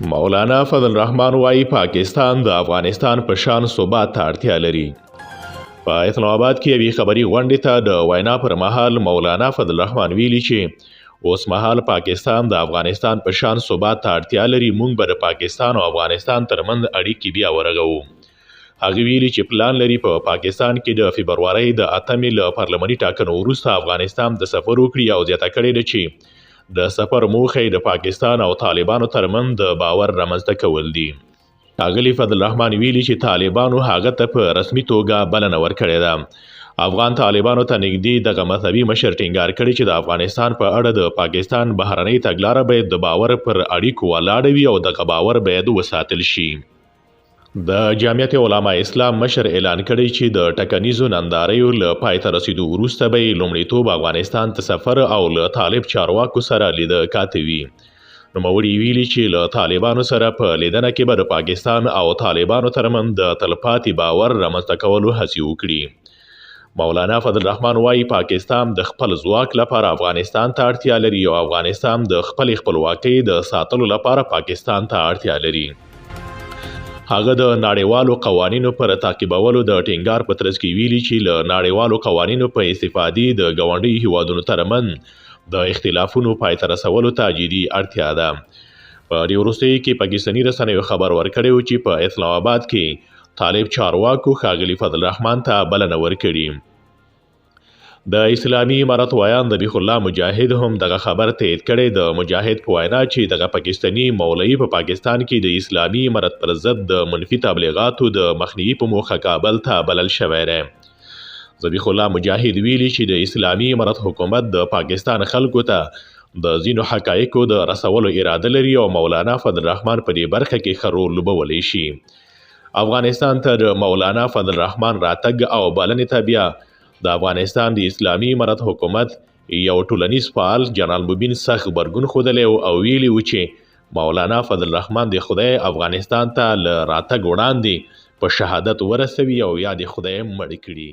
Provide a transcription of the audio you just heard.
مولانا فضل الرحمن وايي، پاکستان د افغانستان په شان ثبات ته اړتیا لري. په اسلام آباد کې یوې خبري غونډې ته د وینا پر مهال مولانا فضل الرحمن ویلي چې اوس مهال پاکستان د افغانستان په شان ثبات ته اړتیا لري، موږ به د پاکستان او افغانستان ترمنځ اړیکې بیا ورغوو. هغه ویلي چې پلان لري په پاکستان کې د فبرورۍ د 8مې له پارلماني ټاکنو وروسته افغانستان ته سفر وکړي او زیاته کړې ده چې د سفر موخه یې د پاکستان او طالبانو ترمنځ د باور رامنځته کول دي. ښاغلي فضل الرحمن ویلي چې طالبانو هغه ته په رسمي توګه بلنه ورکړې ده. افغان طالبانو ته نږدې دغه مذهبي مشر ټینګار کړی چې د افغانستان په اړه د پاکستان بهرنۍ تګلاره باید د باور پر اړیکو ولاړه وي او دغه باور باید وساتل شي. د جمعیت علما اسلام مشر اعلان کړی چې د ټکنیزو ننداریو له پای ته رسیدو وروسته به یې لومړیتوب افغانستان ته سفر او له طالب چارواکو سره لیده کاته وي. نوموړي ویلي چې له طالبانو سره په لیدنه کې به د پاکستان او طالبانو ترمنځ د تلپاتې باور رامنځته کولو هڅې وکړي. مولانا فضل الرحمن وايي، پاکستان د خپل ځواک لپاره افغانستان ته اړتیا لري او افغانستان د خپلې خپلواکۍ د ساتلو لپاره پاکستان ته اړتیا لري. هغه د نړیوالو قوانینو پر تعقیبولو د ټینګار په ترڅ کې ویلي چې له نړیوالو قوانینو په استفادې د ګاونډیو هیوادونو ترمنځ د اختلافونو پای ته رسولو ته جدي اړتیا ده. په دې وروستیو کې پاکستاني رسنیو خبر ورکړی و چې په اسلام آباد کې طالب چارواکو ښاغلي فضل الرحمن ته بلنه ورکړي. د اسلامي امارت ویاند ذبیح الله مجاهد هم دغه خبر تایید کړی. د مجاهد په وینا چې دغه پاکستاني مولوي په پاکستان کې د اسلامي امارت پر ضد د منفي تبلیغاتو د مخنیوي په موخه کابل ته بلل شوی دی. ذبیح الله مجاهد ویلي چې د اسلامي امارت حکومت د پاکستان خلکو ته د ځینو حقایقو د رسولو اراده لري او مولانا فضل الرحمن په دې برخه کې ښه رول لوبولی شي. افغانستان ته د مولانا فضل الرحمن راتګ او بلنې ته بیا د افغانستان د اسلامي امارت حکومت یو ټولنیز فعال جنرال مبین سخت غبرګون ښودلی او ویلي و چې مولانا فضل الرحمن د خدای افغانستان ته له راتګ وړاندې په شهادت ورسوي او یا د خدای مړ کړي.